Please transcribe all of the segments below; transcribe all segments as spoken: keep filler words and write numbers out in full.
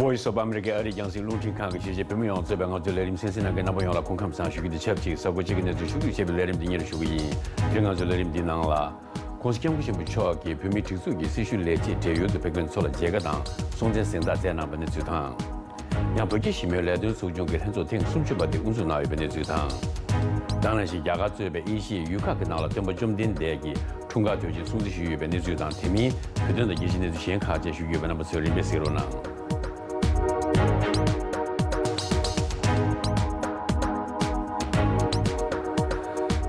Voice of America ཨ་རིའི་རྒྱང་སྲིང་རླུང་འཕྲིན་ཁང་གི་གཞིས་བྱེས་བོད་མི་ཡོངས་གཙོས་པའི་ང་ཚོའི་ལས་རིམ་གསན་གཟིགས་གནང་མཁན་རྣམ་པ་ཡོངས་ལ་སྐུ་ཁམས་བཟང་ཞུ་རྒྱུ་དང་ཆབས་ཅིག་གཟའ་འཁོར་གཅིག་གི་གནས་ཚུལ་ཕྱོགས་བསྡུས་བྱས་པའི་ལས་རིམ་འདི་སྙན་སྒྲོན་ཞུ་གི་ཡིན། དེ་རིང་ང་ཚོའི་ལས་རིམ་འདིའི་ནང་ལ། ༸གོང་ས་༸སྐྱབས་མགོན་ཆེན་པོ་མཆོག་གིས་བོད་མིའི་སྒྲིག་འཛུགས་ཀྱི་སྲི་ཞུ་ལས་བྱེད་བགྲེས་ཡོལ་དུ་ཕེབས་མཁན་ཚོ་ལ་མཇལ་ཁ་དང་སྲོང་བཙན་གཟེངས་རྟགས་བསྩལ་གནང་བའི་གནས་ཚུལ་དང་། ཡང་བོད་ཀྱི་ཞི་མོལ་ལས་དོན་ཚོགས་ཆུང་གི་ལྷན་ཚོགས་ཐེངས་སུམ་ཅུ་པ་དེ་དབུ་འཛུགས་གནང་ཡོད་པའི་གནས་ཚུལ་དང་། དེ་ནང་བཞིན་རྒྱ་གར་གཙོས་པའི་ཨེ་ཤི་ཡའི་ཡུལ་ཁག་གི་ནང་ལ་སྟོན་པ་བཅོམ་ལྡན་འདས་ཀྱི་འཁྲུངས་སྐར་དུས་ཆེན་སྲུང་བརྩི་ཞུས་ཡོད་པའི་གནས་ཚུལ་དང་། དེ་མིན་བོད་དོན་དང་རྒྱལ་སྤྱིའི་གནས་ཚུལ་གཞན་ཁག་བཅས་ཞུ་རྒྱུ་ཡོད་པས་རྣམ་པ་ཚོས་རིམ་པས་གཟིགས་རོགས་གནང་།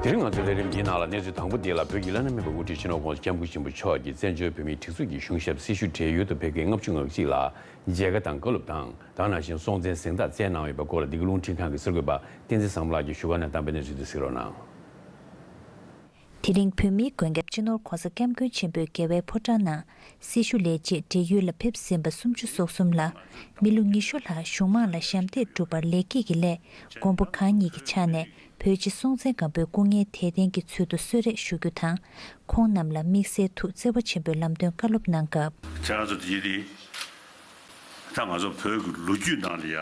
དེ་རིང་ང་ཚོའི་ལས་རིམ་འདིའི་ནང་ལ་གནས་ཚུལ་དང་པོ་འདི་ལ། བོད་ཀྱི་བླ་ན་མེད་པའི་དབུ་ཁྲིད་སྤྱི་ནོར་༸གོང་ས་༸སྐྱབས་མགོན་ཆེན་པོ་མཆོག་གིས་བཙན་བྱོལ་བོད་མིའི་སྒྲིག་འཛུགས་ཀྱི་གཞུང་ཞབས་སྲི་ཞུ་བགྲེས་ཡོལ་དུ་ཕེབས་མཁན་ལྔ་བཅུ་ང་གཅིག་ལ་མཇལ་ཁ་དང་བཀའ་སློབ་དང་། དེ་ནང་བཞིན་སྲོང་བཙན་གཟེངས་རྟགས་བསྩལ་གནང་ཡོད་པའི་སྐོར་ལ་འདི་ག་རླུང་འཕྲིན་ཁང་གི་གསར་འགོད་པ་བསྟན་འཛིན་བཟང་མོ་ལགས་ཀྱིས་བཞུགས་སྒར་ནས་བཏང་པའི་གནས་ཚུལ་དེ་གཟིགས་རོགས་གནང་། དེ་རིང་བོད་མིའི་མགོན་སྐྱབས་སྤྱི་ནོར་ྋགོང་ས་ྋསྐྱབས་མགོན་ཆེན་པོས་རྒྱལ་བའི་ཕོ་བྲང་ནང་སྲི་ཞུ་ལས་བྱེད་བགྲེས་ཡོལ་ལ་ཕེབས་ཟིན་པ་སུམ་ཅུ་སོ་གསུམ་ལ་མི་ལོ་ཉི་ཤུ་ལྷག་གཞུང་མང་ལ་ཞབས་འདེགས་སྒྲུབ་པར་ལེགས་སྐྱེས་ཀྱི་སླད། མགོན་པོ་གང་ཉིད་ཀྱི་ཕྱག་ནས་བོད་རྗེ་སྲོང་བཙན་སྒམ་པོའི་སྐུ་ངལ་དལ་རྟེན་གྱི་ཚུལ་དུ་གསོལ་རས་ཞུ་རྒྱུ་དང་། ཁོང་རྣམས་ལ་དམིགས་བསལ་ཐུགས་བརྩེ་བ་ཆེན་པོས་ལམ་སྟོན་བཀའ་སློབ་གནང་སྐབས། ཁྱེད་རང་ཚོ་དེ་དེ་ད་ང་ཚོ་བོད་ཀྱི་ལོ་རྒྱུས་ནང་ལ་ཡ་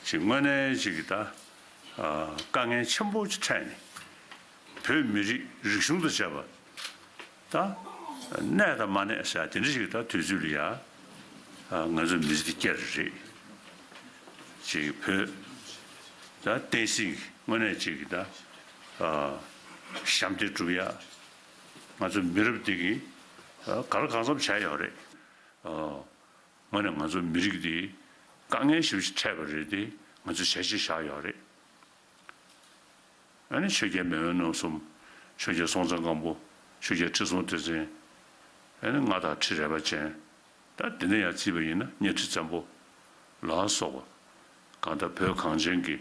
ཅིག་དངོས་གནས་ཅིག་གི་ད་དཀའ་ངལ་ཆེན་པོ་ཅིག་འཕྲད་ནས། བོད་མི་རིགས་རིག་གཞུང་དང་བཅས་པ་ད་གནས་དང་མ་གནས་ཟེར་དེ་འདྲ་ཞིག་ད་དུས་ཚོད་ལ་ཡ་ང་ཚོ་མི་ཚེ་འདི་སྐྱེལ་རེད། ཅིག་བོད་ད་བསྟན་སྲིད་དངོས་གནས་ཅིག་གི་ད་ཞབས་འདེགས་སྒྲུབ་ཡ་ང་ཚོ་མི་རབས་འདི་གིས་ག་ལ་གང་འཚམ་བྱས་ཡོད་རེད། དངོས་གནས་ང་ཚོ་མི་རིགས་འདི་དཀའ་ངལ་ཞེ་པོ་ཅིག་འཕྲད་པ་རེད་དེ་ང་ཚོས་བྱས་རྗེས་བཞག་ཡོད་རེད། ཨ་ནི་ཆོས་རྒྱལ་མེས་དབོན་རྣམ་གསུམ། ཆོས་རྒྱལ་སྲོང་བཙན་སྒམ་པོ། ཆོས་རྒྱལ་ཁྲི་སྲོང་ལྡེ་བཙན། ཨ་ནི་མངའ་བདག་ཁྲི་རལ་པ་ཅན། ད་དེ་འདྲ་ཡང་བརྩིས་པ་ཡིན་ན་གཉའ་ཁྲི་བཙན་པོ་ལ་སོགས་པ། གང་ལྟར་བོད་གངས་ཅན་གྱི་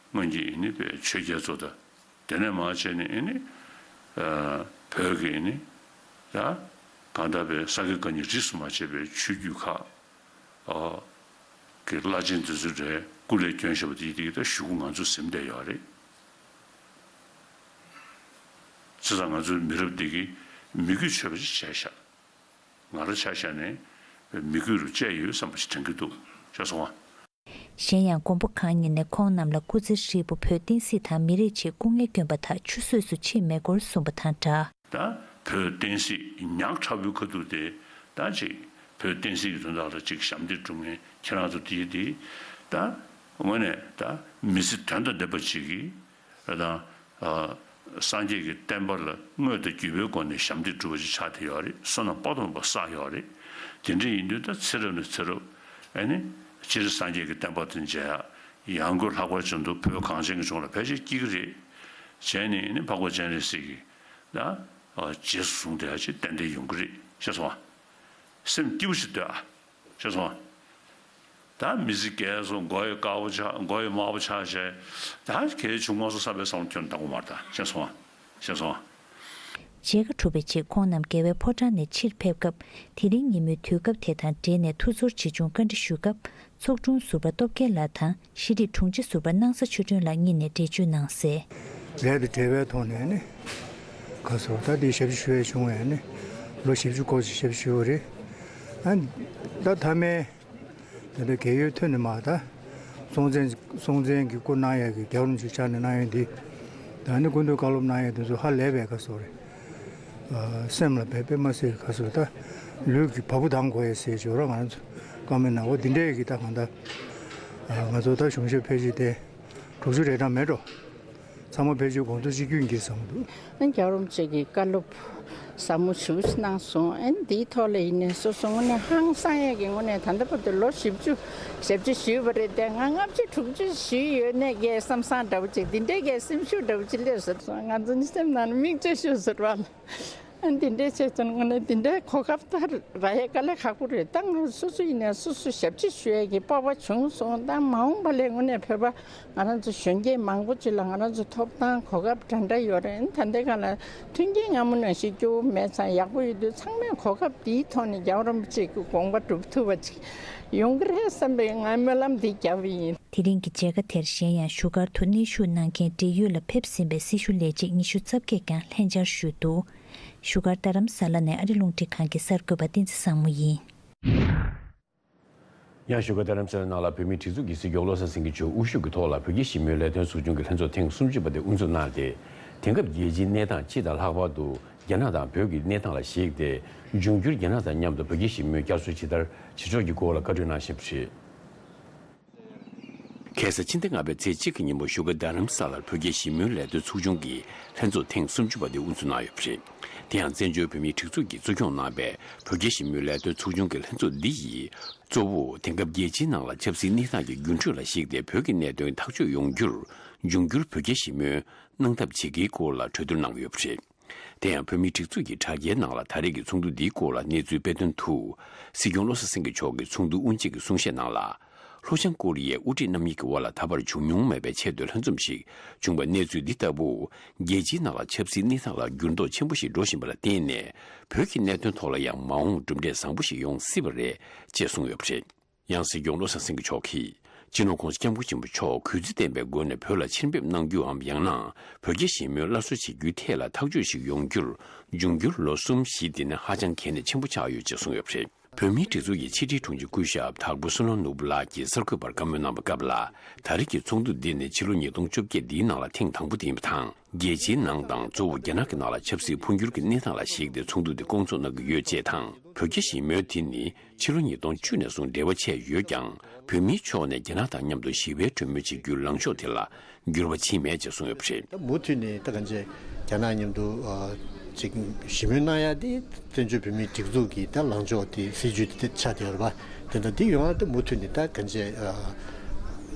སྔོན་གྱི་ཨ་ནི་པའི་ཆོས་རྒྱལ་ཚོ་དང་། དེ་ནས་མར་བྱས་ནས་ཨ་ནི་བོད་ཀྱི་ཨ་ནི་ད་གང་ལྟར་པའི་ས་དགེ་བཀའ་རྙིང་རིས་སུ་མ་ཆད་པའི་ཆོས་བརྒྱུད་ཁག་ཨ་གི་བླ་ཆེན་དེ་ཚོ་རེད། སྐུ་ལས་བསྐྱོན་བཞག་པ་དེ་དེ་ད་གཞུག་གུ་ང་ཚོ་ཟིན་བསྡད་ཡོད་རེད། བྱས་ཙང་ང་ཚོའི་མི་རབས་འདི་གིས་མི་གུས་ཆོད་པ་ཞིག་བྱས་ཤག་ང་རང་ཆ་བཞག་ནས་མི་གུས་རུ་བཅད་ཡོད་བསམ་པ་ཞིག་དྲན་གྱི་འདུག་ཤེས་སོང་ཨ། གཞན་ཡང་མགོན་པོ་གང་ཉིད་ནས་ཁོང་རྣམས་ལ་སྐུ་ཚེ་ཧྲིལ་པོ་བོད་བསྟན་སྲིད་དང་མི་རིགས་ཆེད་སྐུ་ངལ་བསྐྱོན་པ་དག་ཆུད་ཟོས་སུ་ཕྱིན་མེད་སྐོར་གསུངས་པ་དང་སྦྲགས། ད་བོད་བསྟན་སྲིད་ཉག་ཕྲ་བོའི་ཁ་ཐུག་དེ་ད་ཅིག་བོད་བསྟན་སྲིད་ཀྱི་དོན་དག་ལ་ཅིག་ཞབས་འདེགས་སྒྲུབ་མཁན་ཁྱེད་རང་ཚོ་དེ་དེ་ད་དངོས་གནས་ད་མི་ཚེ་དོན་དང་ལྡན་པ་ཅིག་གིས་ད་སངས་རྒྱས་ཀྱི་བསྟན་པ་ལ་དངོས་དང་བརྒྱུད་པའི་སྒོ་ནས་ཞབས་འདེགས་སྒྲུབ་པ་ཅིག་ཆགས་བསྡད་ཡོད་རེད། བསོད་ནམས་དཔག་ཏུ་མེད་པ་བསགས་ཡོད་རེད། དེ་འདྲ་ཡིན་དུས་ད་ཚེ་རབས་ནས་ཚེ་རབས་ཨ་ནི་སྤྱིར་སངས་རྒྱས་ཀྱི་བསྟན་པ་དང་མཇལ་ཡག་ཡང་སྒོས་ལྷག་པར་དུ་བོད་གངས་ཅན་གྱི་ལྗོངས་ལ་ཕལ་ཆེར་སྐྱེ་གི་རེད། བྱས་ནས་ཨ་ནི་འཕགས་པ་སྤྱན་རས་གཟིགས་ཀྱི་ད་རྗེས་སུ་བཟུང་བསྡད་ཡག་ཅིག་ཏན་ཏན་ཡོང་གི་རེད། ཤེས་སོང་ཨ། སེམས་སྐྱིད་པོ་ཞིག་སྡོད་ཨ། ཤེས་སོང་ཨ། ད་མི་ཚེ་རྒས་སོང་། མགོ་ཡི་དཀར་པོ་ཆགས། མགོ་ཡི་དམར་པོ་ཆགས་བྱས། ད་གལ་བྱུང་མ་སོང་བསམ་པའི་བསམ་བློ་ཁྱོན་བཏང་དགོས་མ་རེད་ད། ཤེས་སོང་ཨ། ཤེས་སོང་ཨ། མཇལ་ཁ་གྲུབ་པའི་རྗེས་ཁོང་རྣམས་རྒྱལ་བའི་ཕོ་བྲང་ནས་ཕྱིར་ཕེབས་སྐབས། དེ་རིང་ཉིན་མོའི་དུས་སྐབས་དེ་དང་འབྲེལ་ནས་ཐུགས་ཚོར་ཆེ་ཆུང་བཀའ་འདྲི་ཞུས་སྐབས། ཚོགས་དྲུང་ཟུར་པ་སྟོབས་རྒྱལ་ལགས་དང་། ཤེས་རིག་དྲུང་ཆེ་ཟུར་པ་སྣང་ས་ཆོས་སྒྲོན་ལགས་གཉིས་ནས་འགྲེལ་བརྗོད་གནང་གསལ། ལས་དང་འབྲེལ་བའི་ཐོག་ནས་ནི། ག་ཟེར་ད་འདི་ཞབས་ཕྱི་ཞུ་ཡས་བྱུང་བས་ནི། ལོ་བཞི་བཅུ་སྐོར་ཞིག་ཞབས་ཕྱི་ཞུས་པ་རེད། ཨ་ད་མཐའ་མའི་དེ་འདྲ་རྒས་ཡོལ་ཐོན་ནས་མར་ད་སྲོང་བཙན་སྲོང་བཙན་གྱི་སྐུ་གནང་ཡས་ཀྱི་རྒྱལ་བ་རིན་པོ་ཆེ་ཕྱག་ནས་གནང་ཡས་འདི། ད་ནི་སྐུ་མདུན་བཀའ་སློབ་གནང་ཡས་འདི་ཚོ་ཧ་ལས་པའི་ག་ཟེར་རེད། སེམས་ལ་དཔེ་དཔེ་མ་སྲིད་ག་ཟེར་ད། ལུས་ཀྱི་བ་སྤུ་ལྡང་དགོས་ཡས་ཟེར་བྱས་ར་ང་རང་ཚོ་བཀའ་མོལ་གནང་བ་འདི་འདྲས་ཀྱི་ད་གང་ལྟར། ང་ཚོ་ད་གཞུང་ཞབས་ཕལ་ཆེར་དེ་དྲུག་ཅུ་རེ་གྲངས་མེད་འགྲོ། ཚང་མ་ཕལ་ཆེར་དགོངས་ཚུལ་གཅིག་གྱུར་གྱིས་བཟང་འདུག་ཨ་རྒྱལ་བ་རིན་པོ་ཆེ་གི་བཀའ་སློབ་ཟབ་མོ་ཞེ་པོ་ཅིག་གནང་སོང་། ཨ་ནི་འདིའི་ཐོག་ལ་ཡིན་ནའི་སོ་སོ་དངོས་གནས་ཧང་སང་ཡས་ཀྱི་ངོས་ནས་ད་ལྟ་བར་དུ་ལོ་བཞི་བཅུ་ཞབས་ཕྱི་ཞུས་པ་རེད་དེ། ང་ལྔ་བཅུ་དྲུག་ཅུ་ཞུས་ཡོད་ནའི་ཀྱེ་བསམ་བསམ་འདྲ་བོ་ཅིག་འདི་འདྲའི་ཀྱེ་སེམས་ཤུགས་འདྲ་བོ་ཅིག་སླེབས་སོང་། ང་ཚོ་ནི་སེམས་ནང་ནས་མིག་ཆུ་ཤོར་སོང་བ་ལ། ཨ་འདི་འདྲའི་བྱས་ཙང་ངོ་ནས་འདི་འདྲའི་གོ་སྐབས་ད་རག་ཡས་དཀའ་ལས་ཁག་པོ་རེད། ད་ང་སོ་སོ་ཡིན་ནའི་སོ་སོ་ཞབས་ཕྱི་ཞུ་ཡས་ཀྱི་སྤོབས་པ་བྱུང་སོང་། ད་མ་འོངས་པ་ལ་དངོས་གནས་བོད་པ་ང་རང་ཚོ་གཞོན་སྐྱེས་མང་པོ་ཅིག་ལ་ང་རང་ཚོ་ཐོབ་ཐང་གོ་སྐབས་འདྲ་འདྲ་ཡོད་རེད། ད་ལྟའི་སྒང་ལ་མཐུན་རྐྱེན་སྔ་མོ་ནང་བཞིན་སྐྱོ་བོ་མེད་ཙང་ཡག་པོ་ཡོད་དུས། ཚང་མས་གོ་སྐབས་འདིའི་ཐོག་ནས་རྒྱལ་བ་རིན་པོ་ཆེ་གི་དགོངས་པ་སྒྲུབ་ཐུབ་པ་ཅིག་ཡོང་གི་རེད་བསམ་པའི་ངས་སྨོན་ལམ་འདི་བརྒྱབ་པ་ཡིན། དེ་རིང་གི་མཇལ་ཁ་དེར་གཞན་ཡང་བཞུགས་སྒར་དུ་གནས་བཞུགས་གནང་མཁན་བགྲེས་ཡོལ་ལ་ཕེབས་ཟིན་པའི་སྲི་ཞུ་ལས་བྱེད་ཉི་ཤུ་རྩ་བརྒྱད་ཀྱང་ལྷན་བཅར་ཞུས་འདུག་བཞུགས་སྒར་རྡ་རམ་ས་ལ་ནས་ཨ་རི་རླུང་འཕྲིན་ཁང་གི་གསར་འགོད་པ་བསྟན་འཛིན་བཟང་མོ་ཡིན། ཡང་བཞུགས་སྒར་རྡ་རམ་ས་ལའི་ནང་ལ་བོད་མིའི་སྒྲིག་འཛུགས་ཀྱི་སྲིད་སྐྱོང་བློ་བཟང་སེང་གེ་མཆོག་དབུ་བཞུགས་ཀྱི་ཐོག་ལ་བོད་རྒྱ་ཞི་མོལ་ལས་དོན་ཚོགས་ཆུང་གི་ལྷན་ཚོགས་ཐེངས་སུམ་ཅུ་པ་དེ་དབུ་འཛུགས་གནང་སྟེ། དེང་སྐབས་རྒྱལ་སྤྱིའི་གནས་སྟངས་སྤྱི་དང་ལྷག་པར་དུ་རྒྱ་ནག་དང་བོད་ཀྱི་གནས་སྟངས་ལ་གཞིགས་ཏེ། འབྱུང་འགྱུར་རྒྱ་ནག་དང་མཉམ་དུ་བོད་རྒྱ་ཞི་མོལ་བསྐྱར་གསོ་ཇི་ལྟར་བྱེད་ཕྱོགས་ཀྱི་སྐོར་ལ་བཀའ་གྲོས་གནང་བཞིན་པ་རེད། ཁ་སང་ཕྱི་ཟླ་ལྔ་པའི་ཚེས་གཅིག་གི་ཉིན་མོ་བཞུགས་སྒར་རྡ་རམ་ས་ལར་བོད་རྒྱ་ཞི་མོལ་ལས་དོན་ཚོགས་ཆུང་གི་ལྷན་ཚོགས་ཐེངས་སུམ་ཅུ་པ་དེ་དབུ་འཛུགས་གནང་ཡོད་པ་རེད། དེ་ཡང་བཙན་བྱོལ་བོད་མིའི་སྒྲིག་འཛུགས་ཀྱིས་གཙོ་སྐྱོང་གནང་བའི་བོད་རྒྱ་ཞི་མོལ་ལས་དོན་ཚོགས་ཆུང་གི་ལྷན་ཚོགས་འདི་ཡིས། གཙོ་བོ་དེང་སྐབས་རྒྱལ་སྤྱིའི་ནང་ལ་ཆབ་སྲིད་གནས་སྟངས་ཀྱི་འགྱུར་འགྲོས་ལ་གཞིགས་ཏེ། བོད་ཀྱི་གནད་དོན་ཐག་གཅོད་ཡོང་རྒྱུར་འབྱུང་འགྱུར་བོད་རྒྱ་ཞི་མོལ་གནང་ཐབས་བྱེད་ཀྱི་སྐོར་ལ་གྲོས་བསྡུར་གནང་གི་ཡོད་པ་རེད། དེ་ཡང་བོད་མིའི་སྒྲིག་འཛུགས་ཀྱི་དྲ་རྒྱའི་ནང་ལ་ད་རེས་ཀྱི་ཚོགས་འདུ་འདིའི་སྐོར་ལ་གནས་ཚུལ་སྤེལ་དོན་དུ། སྲིད་སྐྱོང་བློ་བཟང་སེང་གེ་མཆོག་གིས་ཚོགས་འདུ་དབུ་འབྱེད་ཀྱི་གསུང་བཤད་ནང་ལ། ལྷོ་བྱང་ཀོ་རི་ཡའི་དབུ་ཁྲིད་རྣམ་གཉིས་ཀྱི་དབར་ལ་ད་བར་བྱུང་མྱོང་མེད་པའི་ཆེས་མཐོའི་ལྷན་འཛོམས་ཤིག་བྱུང་བའི་གནས་ཚུལ་འདི་ལྟ་བུ། རྒྱལ་སྤྱིའི་ནང་ལ་ཆབ་སྲིད་གནས་སྟངས་ལ་འགྱུར་ལྡོག་ཆེན་པོ་ཞིག་འགྲོ་བཞིན་པ་ལ་བརྟེན་ནས། བོད་ཀྱི་གནད་དོན་ཐོག་ལ་ཡང་མ་འོངས་གྲུབ་འབྲས་བཟང་པོ་ཞིག་ཡོང་སྲིད་པ་རེད་ཅེས་གསུངས་ཡོད་པ་རེད། ཡང་སྲིད་སྐྱོང་བློ་བཟང་སེང་གེ་མཆོག་གིས། སྤྱི་ནོར་༸གོང་ས་༸སྐྱབས་མགོན་ཆེན་པོ་མཆོག་གུས་བརྩི་ལྡན་པའི་སྒོ་ནས་བོད་ལ་ཕྱིར་ཕེབས་གནང་རྒྱུའམ། ཡང་ན་བོད་རྒྱ་ཞི་མོལ་སླར་གསོ་བྱེད་རྒྱུའི་ཐད་ལ་ཐག་གཅོད་ཞིག་ཡོང་རྒྱུར། འབྱུང་འགྱུར་ལོ་གསུམ་བཞི་འདི་ནི་ཧ་ཅང་གལ་གནད་ཆེན་པོ་ཆགས་ཡོད་ཅེས་གསུངས་ཡོད་པ་རེད། བོད་མིའི་སྒྲིག་འཛུགས་ཀྱི་ཕྱི་དྲིལ་དྲུང་ཆེ་སྐུ་ཞབས་དྭགས་པོ་བསོད་ནམས་ནོར་བུ་ལགས་ཀྱིས་གསར་འགོད་པར་བཀའ་མོལ་གནང་བའི་སྐབས་ལ། ད་རེས་ཀྱི་ཚོགས་འདུ་འདི་ནི་ཕྱི་ལོ་ཉིས་སྟོང་བཅོ་བརྒྱད་འདིའི་ནང་ལ་ཐེངས་དང་པོ་དེ་ཡིན་པ་དང་། རྒྱལ་སྤྱིའི་ནང་དང་གཙོ་བོ་རྒྱ་ནག་གི་ནང་ལ་ཆབ་སྲིད་འཕོ་འགྱུར་གྱི་གནས་སྟངས་ལ་གཞིགས་ཏེ་ཚོགས་འདུ་འདི་སྐོང་ཚོགས་གནང་གི་ཡོད་ཅེས་དང་། བོད་རྒྱ་ཞི་མོལ་དེ་ནི་ཕྱི་ལོ་ཉིས་སྟོང་བཅུ་ནས་བཟུང་འབྲེལ་བ་ཆད་ཡོད་ཀྱང་། བོད་མིའི་ཕྱོགས་ནས་རྒྱ་ནག་དང་མཉམ་དུ་ཞི་བའི་གྲོས་མོལ་བྱེད་རྒྱུའི་ལངས་ཕྱོགས་དེ་ལ་འགྱུར་བ་ཕྱིན་མེད་ཅེས་གསུངས་ཡོད་པ་རེད། ད་མུ་མཐུད་ནས་ད་གང་ཅི་རྒྱ་ནག་མཉམ་དུ་ཨ་ཅིག་ཞི་མོལ་གནང་ཡ་དེ་བཙན་བྱོལ་བོད་མིའི་སྒྲིག་འཛུགས་ཀྱི་ད་ལངས་ཕྱོགས་དེ་སྲིད་ཇུས་དེ་ཆགས་བསྡད་ཡོད་རེད་པ། དེ་འདྲ་དེ་ཡོང་ཡ་ད་མུ་མཐུད་ནས་ད་གང་ཅི་ཨ་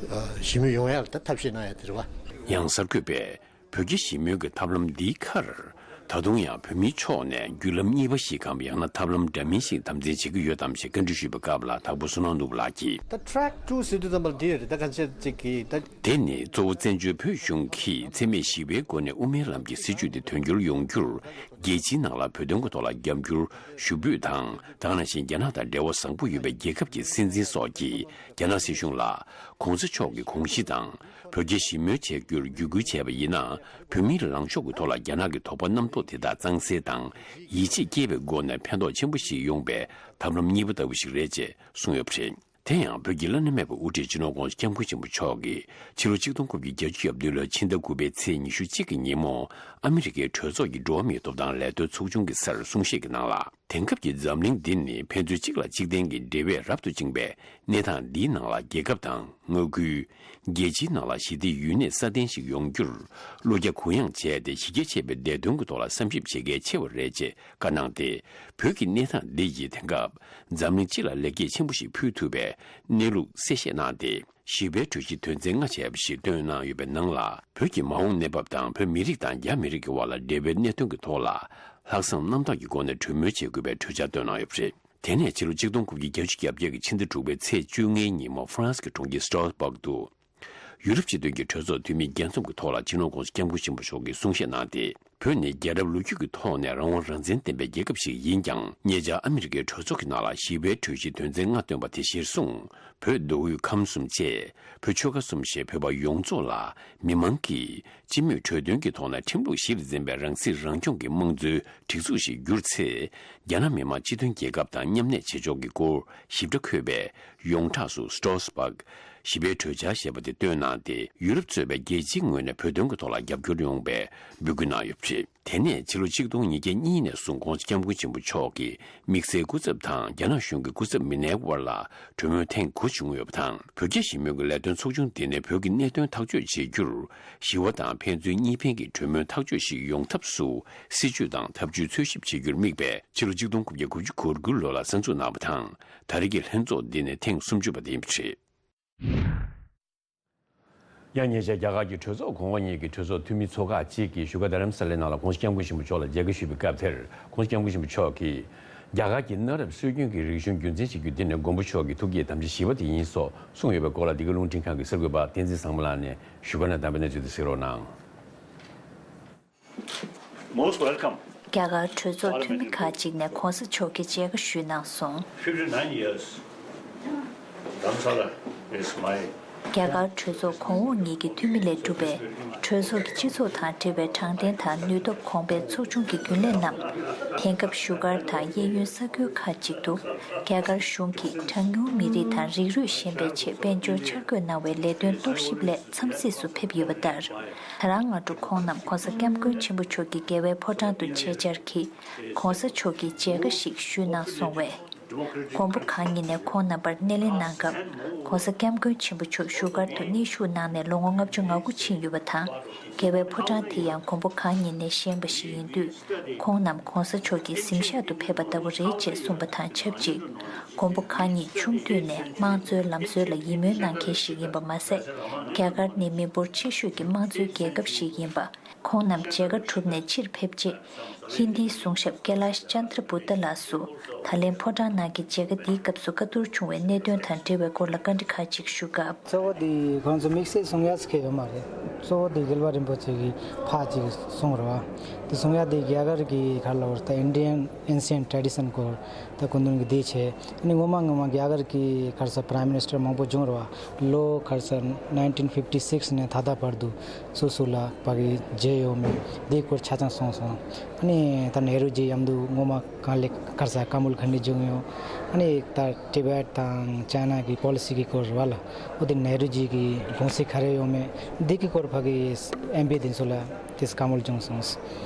ཨ་ཞི་མོལ་ཡོང་ཡ་ལ་ད་ཐབས་ཤེས་གནང་ཡ་དེ་རེད་པ། ཡང་གསར་འགོད་པས། བོད་རྒྱ་ཞི་མོལ་གྱི་ཐབས་ལམ་འདིའི་ཁར། ད་དུང་ཡང་བོད་མིའི་ཕྱོགས་ནས་བརྒྱུད་ལམ་གཉིས་པ་ཞིག་གམ། ཡང་ན་ཐབས་ལམ་འདྲ་མིན་ཞིག་དམ་འཛིན་བྱེད་ཀྱི་ཡོད་དམ་ཞེས་བཀའ་འདྲི་ཞུས་པའི་སྐབས་ལ། དྭགས་པོ་བསོད་ནམས་ནོར་བུ་ལགས་ཀྱིས། ད་track two ཟེར་དུས་ཙམ་པ་འདི་རེད། ད་གང་ཆེ་ཅིག་གིས་ད། དེ་ནི་གཙོ་བོ་བཙན་བྱོལ་བོད་གཞུང་གིས་འཚེ་མེད་ཞི་བའི་སྒོ་ནས་དབུ་མའི་ལམ་གྱི་སྲིད་བྱུས་དེ་དོན་འཁྱོལ་ཡོང་རྒྱུར། རྒྱལ་སྤྱིའི་ནང་ལ་བོད་དོན་གྱི་ཐོག་ལ་རྒྱབ་སྐྱོར་ཞུ་འབོད་དང་། ད་ག་ནང་བཞིན་རྒྱ་ནག་དང་འབྲེལ་བ་བཟང་པོ་ཡོད་པའི་རྒྱལ་ཁབ་ཀྱི་སྲིད་འཛིན་སོགས་ཀྱིས་རྒྱ་ནག་སྲིད་གཞུང་ལ་༸གོང་ས་མཆོག་གི་དགོངས་གཞི་དང་། བོད་རྒྱ་ཞི་མོལ་བྱེད་རྒྱུར་བརྒྱུད་སྐུལ་བྱས་པ་ཡིན་ན། བོད་མིའི་ལངས་ཕྱོགས་ཀྱི་ཐོག་ལ་རྒྱ་ནག་གི་དོགས་པ་རྣམ་རྟོག་དེ་དག་གཙང་སེལ་དང་། ཡིད་ཆེས་སྐྱེས་པའི་སྒོ་ནས་ཕན་ཐོགས་ཆེན་པོ་ཞིག་ཡོང་པའི་ཐབས་ལམ་གཉིས་པ་ལྟ་བུ་ཞིག་རེད་ཅེས་གསུངས་ཡོད་པ་རེད། དེ་ཡང་བོད་ཀྱི་བླ་ན་མེད་པའི་དབུ་ཁྲིད་སྤྱི་ནོར་༸གོང་ས་༸སྐྱབས་མགོན་ཆེན་པོ་མཆོག་གིས་ཕྱི་ལོ་ཆིག་སྟོང་དགུ་བརྒྱ་བརྒྱད་ཅུ་གྱ་བདུན་ལོའི་ཕྱི་ཟླ་དགུ་པའི་ཚེས་ཉི་ཤུ་གཅིག་གི་ཉིན་མོ། ཨ་མི་རི་ཀའི་གྲོས་ཚོགས་ཀྱི་འགྲོ་བ་མིའི་ཐོབ་ཐང་ལས་དོན་ཚོགས་ཆུང་གི་སར་གསུང་བཤད་ཀྱི་ནང་ལ། དེང་སྐབས་ཀྱི་འཛམ་གླིང་འདི་ནི་ཕན་ཚུན་གཅིག་ལ་གཅིག་བརྟེན་གྱི་འབྲེལ་བས་རབ་ཏུ་བཅིངས་པའི་གནས་སྟངས་འདིའི་ནང་ལ། རྒྱལ་ཁབ་དང་མངའ་ཁུལ། རྒྱལ་སྤྱིའི་ནང་ལ་ཞི་བདེའི་ཡུན་གནས་སྲ་བརྟན་ཞིག་ཡོང་རྒྱུར། བློ་རྒྱ་གུ་ཡངས་བྱས་ཏེ། གཞི་རྒྱ་ཆེ་བའི་བདེ་དོན་གྱི་ཐོག་ལ་བསམ་ཞིབ་བྱེད་གལ་ཆེ་བ་རེད་ཅེས་བཀའ་གནང་སྟེ། བོད་ཀྱི་གནས་སྟངས་འདི་ཡིས་དེང་སྐབས་འཛམ་གླིང་སྤྱི་ལ་ལེགས་སྐྱེས་ཆེན་པོ་ཞིག་ཕུལ་ཐུབ་པའི་གནས་ལུགས་གསལ་བཤད་གནང་སྟེ། ཞི་བའི་གྲོས་གཞི་དོན་ཚན་ལྔ་བྱས་པ་ཞིག་བཏོན་གནང་ཡོད་པའི་ནང་ལ། བོད་ཀྱི་མ་འོངས་གནས་བབ་དང་། བོད་མི་རིགས་དང་རྒྱ་མི་རིགས་ཀྱི་དབར་ལ་འབྲེལ་བའི་གནད་དོན་གྱི་ཐོག་ལ། ལྷག་བསམ་རྣམ་དག་གི་སྒོ་ནས་གྲོས་མོལ་བྱེད་དགོས་པའི་གྲོས་འཆར་བཏོན་གནང་ཡོད་པ་རེད། དེ་ནས་ཕྱི་ལོ་ཆིག་སྟོང་དགུ་བརྒྱ་བརྒྱད་ཅུ་གྱ་བརྒྱད་ཀྱི་ཕྱི་ཟླ་དྲུག་པའི་ཚེས་བཅོ་ལྔའི་ཉིན་མོ། ཧྥ་རན་སི་གི་གྲོང་ཁྱེར་སི་ཊོག་སྦག་ཏུ། ཡུ་རོབ་སྤྱི་མཐུན་གྱི་གྲོས་ཚོགས་འཐུས་མི་རྒྱལ་འཛོམས་ཀྱི་ཐོག་ལ་སྤྱི་ནོར་༸གོང་ས་༸སྐྱབས་མགོན་ཆེན་པོ་མཆོག་གིས་གསུང་བཤད་གནང་སྟེ། བོད་ནི་རྒྱལ་རབས་ལོ་རྒྱུས་ཀྱི་ཐོག་ནས་རང་དབང་རང་བཙན་ལྡན་པའི་རྒྱལ་ཁབ་ཞིག་ཡིན་ཀྱང་། ཉེ་ཆར་ཨ་མི་རི་ཀའི་གྲོས་ཚོགས་ཀྱི་ནང་ལ་ཞི་བའི་གྲོས་གཞི་དོན་ཚན་ལྔ་བཏོན་པ་དེ་གཞིར་བཟུང་། བོད་མདོ་དབུས་ཁམས་གསུམ་བཅས་བོད་ཆོལ་ཁ་གསུམ་ཞེས་བོད་པ་ཡོངས་རྫོགས་ལ་མི་མང་གིས་སྤྱི་མོས་གྲོས་དོན་གྱི་ཐོག་ནས་ཁྲིམས་ལུགས་གཞིར་འཛིན་པའི་རང་སྲིད་རང་སྐྱོང་གི་དམངས་གཙོའི་སྒྲིག་འཛུགས་ཤིག་འགྱུར་ཚེ། རྒྱ་ནག་མི་དམངས་སྤྱི་མཐུན་རྒྱལ་ཁབ་དང་མཉམ་གནས་བྱེད་ཕྱོགས་ཀྱི་སྐོར་ཞིབ་ཕྲ་འཁོད་པའི་ཡོངས་གྲགས་སུ་སི་ཊོག་སི་བྷག་ཞི་བའི་གྲོས་འཆར་ཞེས་པ་དེ་བཏོན་གནང་སྟེ། ཡུ་རོབ་གཙོས་པའི་རྒྱལ་སྤྱིའི་ངོས་ནས་བོད་དོན་གྱི་ཐོག་ལ་རྒྱབ་སྐྱོར་ཡོང་བའི་འབོད་སྐུལ་གནང་ཡོད་པ་རེད། དེ་ནས་ཕྱི་ལོ་ཆིག་སྟོང་ཉིས་བརྒྱ་གཉིས་ནས་བཟུང་༸གོང་ས་༸སྐྱབས་མགོན་ཆེན་པོ་མཆོག་གིས་དམིགས་བསལ་སྐུ་ཚབ་དང་རྒྱ་ནག་གཞུང་གི་སྐུ་ཚབ་མི་སྣའི་དབར་ལ་གྲོས་མོལ་ཐེངས་དགུ་བྱུང་ཡོད་པ་དང་། བོད་རྒྱ་ཞི་མོལ་གྱི་ལས་དོན་ཚོགས་ཆུང་དེ་ནི་བོད་ཀྱི་གནད་དོན་ཐག་གཅོད་བྱེད་རྒྱུར་ཞི་བ་དང་ཕན་ཚུན་གཉིས་ཕན་གྱི་གྲོས་མོལ་ཐག་གཅོད་ཞིག་ཡོང་ཐབས་སུ་སྲིད་ཇུས་དང་ཐབས་ཇུས་འཚོལ་ཞིབ་བྱེད་རྒྱུར་དམིགས་པའི་ཕྱི་ལོ་ཆིག་སྟོང་དགུ་བརྒྱ་དགུ་བཅུ་གོ་དགུ་ལོ་ལ་གསར་འཛུགས་གནང་བ་དང་། ད་རེས་ཀྱི་ལྷན་ཚོགས་འདི་ནི་ཐེངས་སུམ་ཅུ་པ་དེ་ཡིན་པ་རེད། ཡང་ཉེ་ཆར་རྒྱ་གར་གྱི་གྲོས་ཚོགས་གོང་འོག་གཉིས་ཀྱི་གྲོས་ཚོགས་འཐུས་མི་ཚོ་ཁག་ཅིག་གིས་བཞུགས་སྒར་རྡ་རམ་ས་ལའི་ནང་ལ་༸གོང་ས་༸སྐྱབས་མགོན་ཆེན་པོ་མཆོག་ལ་མཇལ་ཁ་ཞུས་པའི་སྐབས་དེར། ༸གོང་ས་༸སྐྱབས་མགོན་ཆེན་པོ་མཆོག་གིས། རྒྱ་གར་གྱི་གནའ་རབས་སྲོལ་རྒྱུན་གྱི་རིག་གཞུང་རྒྱུན་འཛིན་བྱེད་རྒྱུ་འདི་ནི་མགོན་པོ་མཆོག་གི་ཐུགས་བསྐྱེད་དམ་བཅའ་བཞི་པ་དེ་ཡིན་སོགས་གསུངས་ཡོད་པའི་སྐོར་ལ། འདི་ག་རླུང་འཕྲིན་ཁང་གི་གསར་འགོད་པ་བསྟན་འཛིན་བཟང་མོ་ལགས་ནས་བཞུགས་སྒར་ནས་བདམས་པའི་གནས་ཚུལ་དེ་གཟིགས་རོགས་གནང་། Most welcome. རྒྱ་གར་གྲོས་ཚོགས་འཐུས་མི་ཁག་ཅིག་ནས་༸གོང་ས་མཆོག་གི་མཇལ་ཁ་ཞུས་གནང་སོང་། Fifty-nine years. Dharamsala is my རྒྱ་གར་གྲོས་ཚོགས་གོང་འོག་གཉིས་ཀྱི་འཐུས་མི་ལས་གྲུབ་པའི་གྲོས་ཚོགས་ཀྱི་སྤྱི་ཚོགས་དང་འབྲེལ་བའི་དྲང་བདེན་དང་ནུས་སྟོབས་གོང་འཕེལ་ཚོགས་ཆུང་གི་རྒྱུན་ལས་རྣམས། དེང་སྐབས་བཞུགས་སྒར་དང་གཡས་གཡོན་ས་ཁུལ་ཁག་ཅིག་ཏུ། རྒྱ་གར་གཞུང་གིས་གྲངས་ཉུང་མི་རིགས་དང་རིགས་རུས་གཞན་པའི་ཆེད་དཔལ་འབྱོར་འཆར་འགོད་གནང་བའི་ལས་དོན་རྟོག་ཞིབ་སླད་འཚམས་གཟིགས་སུ་ཕེབས་ཡོད་པ་ལྟར། ད་རང་སྔ་དྲོ་ཁོང་རྣམས་༧གོང་ས་༧སྐྱབས་མགོན་ཆེན་པོ་མཆོག་གི་རྒྱལ་བའི་ཕོ་བྲང་དུ་མཇལ་བཅར་གྱིས། ༧གོང་ས་མཆོག་གི་མཇལ་ཁ་ཞིག་ཞུས་གནང་སོང་བས། མགོན་པོ་གང་ཉིད་ནས་ཁོང་རྣམ་པར་སྣེ་ལེན་གནང་སྐབས། ༧གོང་ས་༧སྐྱབས་མགོན་ཆེན་པོ་མཆོག་བཞུགས་སྒར་དུ་གནས་བཞུགས་གནང་ནས་ལོ་ངོ་ལྔ་བཅུ་ང་དགུ་ཕྱིན་ཡོད་པ་དང་། རྒྱལ་བའི་ཕོ་བྲང་དེ་ཡང་མགོན་པོ་གང་ཉིད་ནས་བཞེངས་པ་ཞིག་ཡིན་དུས། ཁོང་རྣམས་༧གོང་ས་མཆོག་གི་གཟིམ་ཤག་ཏུ་ཕེབས་པ་ལྟ་བུ་རེད་ཅེས་གསུངས་པ་དང་ཆབས་ཅིག། མགོན་པོ་གང་ཉིད་ཆུང་དུས་ནས་དམངས་གཙོའི་ལམ་སྲོལ་ལ་ཡིད་སྨོན་གནང་མཁན་ཞིག་ཡིན་པ་མ་ཟད། རྒྱ་གར་ནི་མི་འབོར་ཆེ་ཤོས་ཀྱི་དམངས་གཙོའི་རྒྱལ་ཁབ་ཞིག་ཡིན་པ། ཁོང་རྣམས་མཇལ་ཁ་གྲུབ་ནས་ཕྱིར་ཕེབས་རྗེས། ཧིན་དིའི་གསུང་ཞབས་ཀེ་ལཱཤ་ཅན་དྲ་བུ་ཏཱ་ལགས་སུ། ད་ལན་ཕོ་བྲང་ནང་གི་མཇལ་ཁ་འདིའི་སྐབས་སུ་བཀའ་བསྡུར་བྱུང་བའི་གནད་དོན་དང་འབྲེལ་བའི་སྐོར་ལ་བཀའ་འདྲི་ཁག་ཅིག་ཞུ་སྐབས། གཙོ་བོ་འདི་ཁོང་ཚོ་དམིགས་བསལ་གསུང་ཡག་ཟེར་མཁན་ཡོད་མ་རེད། གཙོ་བོ་འདི་རྒྱལ་བ་རིན་པོ་ཆེ་གིས་ཕར་ཅིག་གསུངས་རེད་བ། དེ་གསུང་ཡག་དེ་རྒྱ་གར་གྱི་ག་རེ་ལབ་དགོས་རེད། ད་Indian ancient tradition སྐོར་ད་སྐུ་མདུན་གྱིས་འདི་བྱས། ཨ་ནི་སྔོན་མ་སྔོན་མ་རྒྱ་གར་གྱི་ག་རེ་ཟེར་Prime Minister མང་པོ་བྱུང་རེད་བ། ལོ་ག་རེ་ཟེར་nineteen fifty six ནས་ད་ལྟ་བར་དུ། སུ་སུ་ལ་ཕ་གི་མཇལ་ཡོད་མེད་འདི་སྐོར་ཆ་ཚང་གསུངས་སོང་། ཨ་ནི་ད་ནེ་རུ་ཇི་ཡ་མདུ་སྔོན་མ་གང་ལེགས་ག་རེ་ཟེར་ཀ་མུལ་ཁ་ནི་བྱུང་ཡོད། ཨ་ནི་ད་ཊི་བེཊ་དང་ཅའི་ན་གི་པོ་ལི་སི་གི་སྐོར་རེད་བ་ལ། འོ་དེ་ནེ་རུ་ཇི་གི་དགོངས་གཞི་ག་རེ་ཡོད་མེད་འདི་གི་སྐོར་ཕ་གི་ཨེམ་པི་དེ་ཚོ་ལ་དེ་ཀ་མུལ་བྱུང་སོང་།